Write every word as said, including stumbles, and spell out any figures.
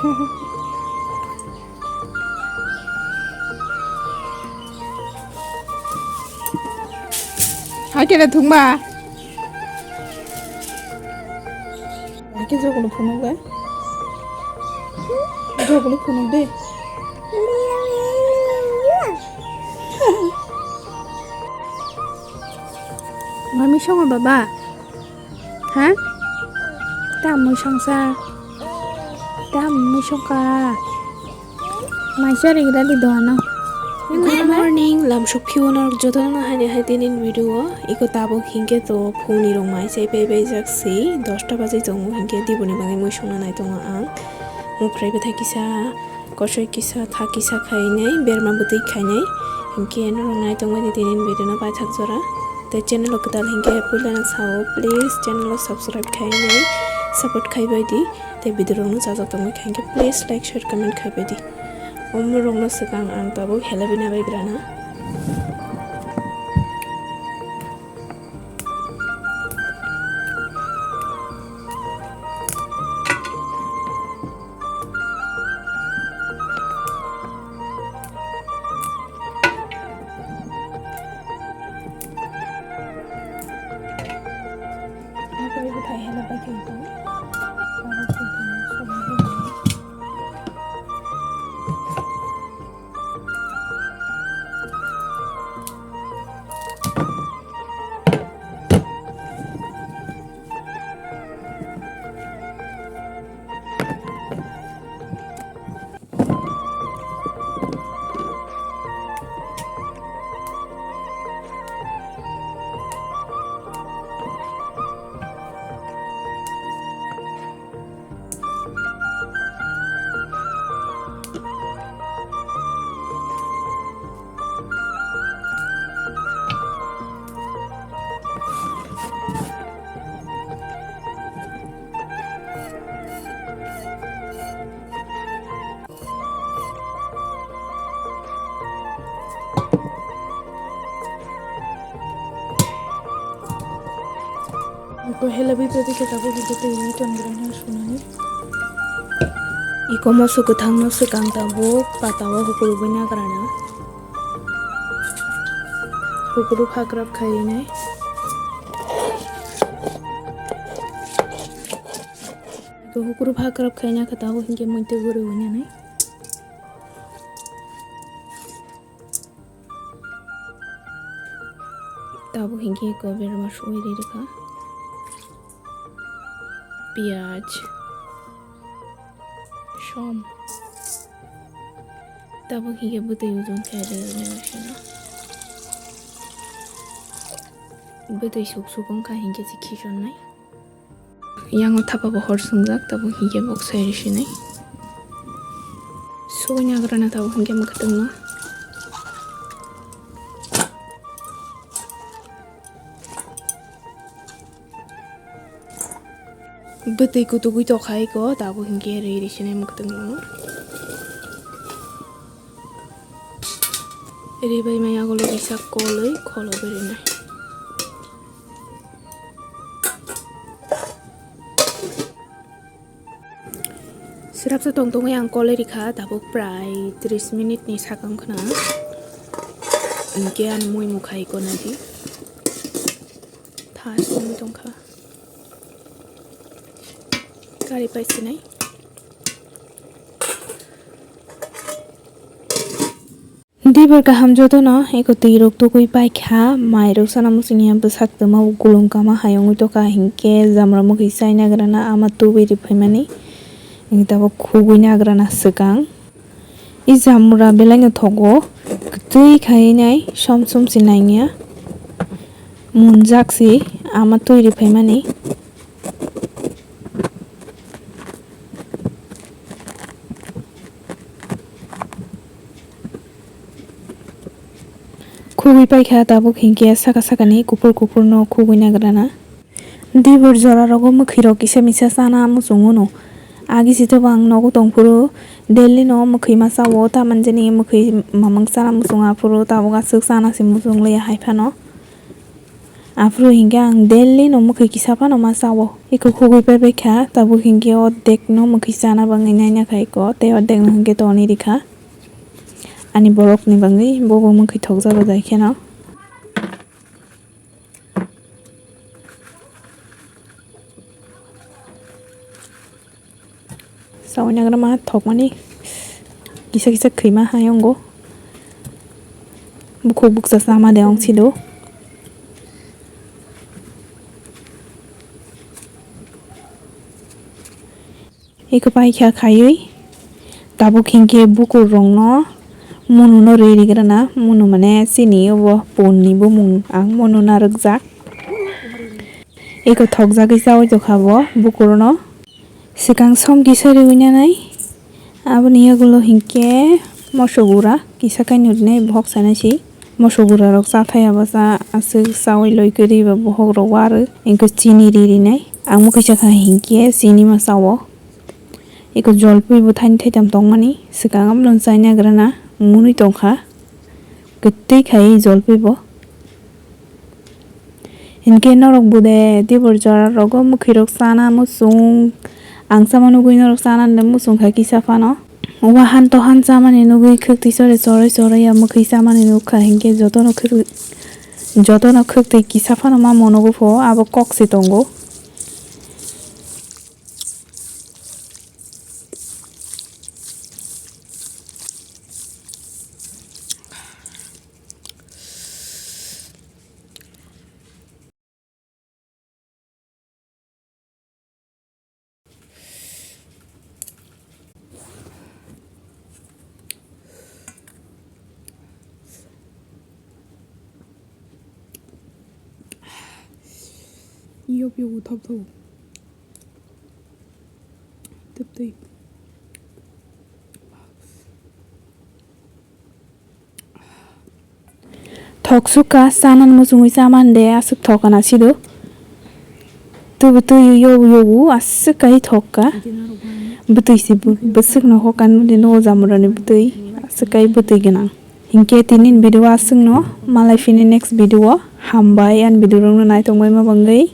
Hai khe thwngma. Hai khe jogono phunuk le. Jogono phunuk de. Mami songo baba. Ha? Tamwi songsa. Tamwi songka. Maisa ri gida di doano. Good morning, lamsok phiyonok jotono hani hai tinin video o. Iko tabuk hinkhe to phungni rok mai sai pai bai jak si dosta baji tongo hinkhe diboni bagwi mui songna nai tongo ang. Mukrai bwthai kisa, kosoi kisa, tha kisa khainai, berma bwtwi khainai. Hinkhe norok nai tongbai di tinin video no paithak jora. Tei channel o kwtal hinkhe puilano sao, please channel o subscribe khainai, support khaibai di. Tei video rok no chajak tongwi kha hinkhe please like, share, comment khaibai di. Omo rok no swkang ang tabuk helabina bai grana. Iko hela bipedi khe tabuk hwnkhe twi tongrana sunani. Iko moso kwthangno swkang tabuk patao hukurubui nagrana. Hukuru phakrap khainai. Iko hukuru phakrap khaina khe tabuk hinkhe muitwi guriui nanai. Tabuk hinkhe iko berma sui ri rikha. Piyaj, som. Tabuk hinkhe bwtwi ujung khe ri rwna sino. Bwtwi suk suk wngkha hinkhe se khisonnai. Yango thapa bo hor swngjak, tabuk hinkhe bok sai rw sinai. Sugui nagrana tabuk hinkhe mwkhwtwngno. Bwtwi kutugui tokha iko, tabuk hinkhe ri rw sinai mwkhwtwngno. Ri bai maya ulo kisa kolwi kholo berinai. Srapsa tong tongwi ang kolwi rikha, tabuk prai tris minute ni sakang khna. Hinkhe ang mui mukhai ko nadi. Tha simi tongkha. Kari pai sinai. Dibor kaham jotono eko twi rok tugui paikha, mai rok sana muchungya bwsak twma gulung kama hai wngwi tokha, hinkhe jamra mwkhwi chai nagrana ama tubui riphaimani, hinkhe tabuk khugui nagrana swkang. I jamra belai no thogo, kwtwi khai nai som som se nangya, munjak se ama twi riphaimani. Khugui paikha tabuk hinkhe saka sakani kuphur kuphurno khugui nagrana. Dibor jora rogo mwkhwi rok kisa misa chana muchungo no. Agi sitebo ang nogo tongphuru daily no mwkhwi masa o, tamanjani mwkhwi mamang chana muchungo aphuru tabuk aswk chana se muchung liya hai phano. Aphuru hinkhe ang daily no mwkhwi kisa phano ma chao. Eko khugwi paipai kha, tabuk hinkhe ordek no mwkhwi chana bangwi naina kha eko, tei ordek no hinkhe toni rikha. Ani borok ni bangwi bobo mwkhwi thokjago jai kheno. Sawi nagra ma thokmani kisa kisa khwima hai ongo. Bukhuk bukcha sama de ong sido. Eko paikha khaiwi tabuk hinkhe bukur rokno munu no rwi rigrana, munu mane chini obo pun ni bumung ang munu narwkjak. Eko thokjagwi chawi tongkha bo bukur no. Swkang som kisa riwi nanai. Aboni yagulo hinkhe moso gura kisa kainwi rinai bohok sanai se. Moso gura rok cha thaya bwsa aswk chawi loi kwrwi ba bohok rok warw. Hinkhe chini ri rinai. Ang bo kisa kha hinkhe chini ma chao. Eko jolpui bo thani thaitam tongmani. Swkang abono chai nagrana munwi tongkha. Kwtwi khai jolpui bo. Hinkhe norok bude tibur jora rogo mwkhwirok chana muchung, ang sama nugwi norok chana de muchung kha kisa phano. Wahan tohan chamani nugwi khwktwi chore choroi choroi ya mwkhwi chamani nukha hinkhe jotono khwk-, jotono khwktwi kisa phano ma monogo pho abo kok se tongo. Yop yop thop thop. Tep tep. Thok sukha, sanan muchungwi chamande aswk thok kana sido. Tubu twi yobu yobu aswk kai thok ka. Bwtwi si bw-, bwswk no hokha nini no jamurani bwtwi aswk kai bwtwi gwnang. Hinkhe tini video aswk no, malai phini next video o. Hambai ani video rok no naitongbai ma bangwi.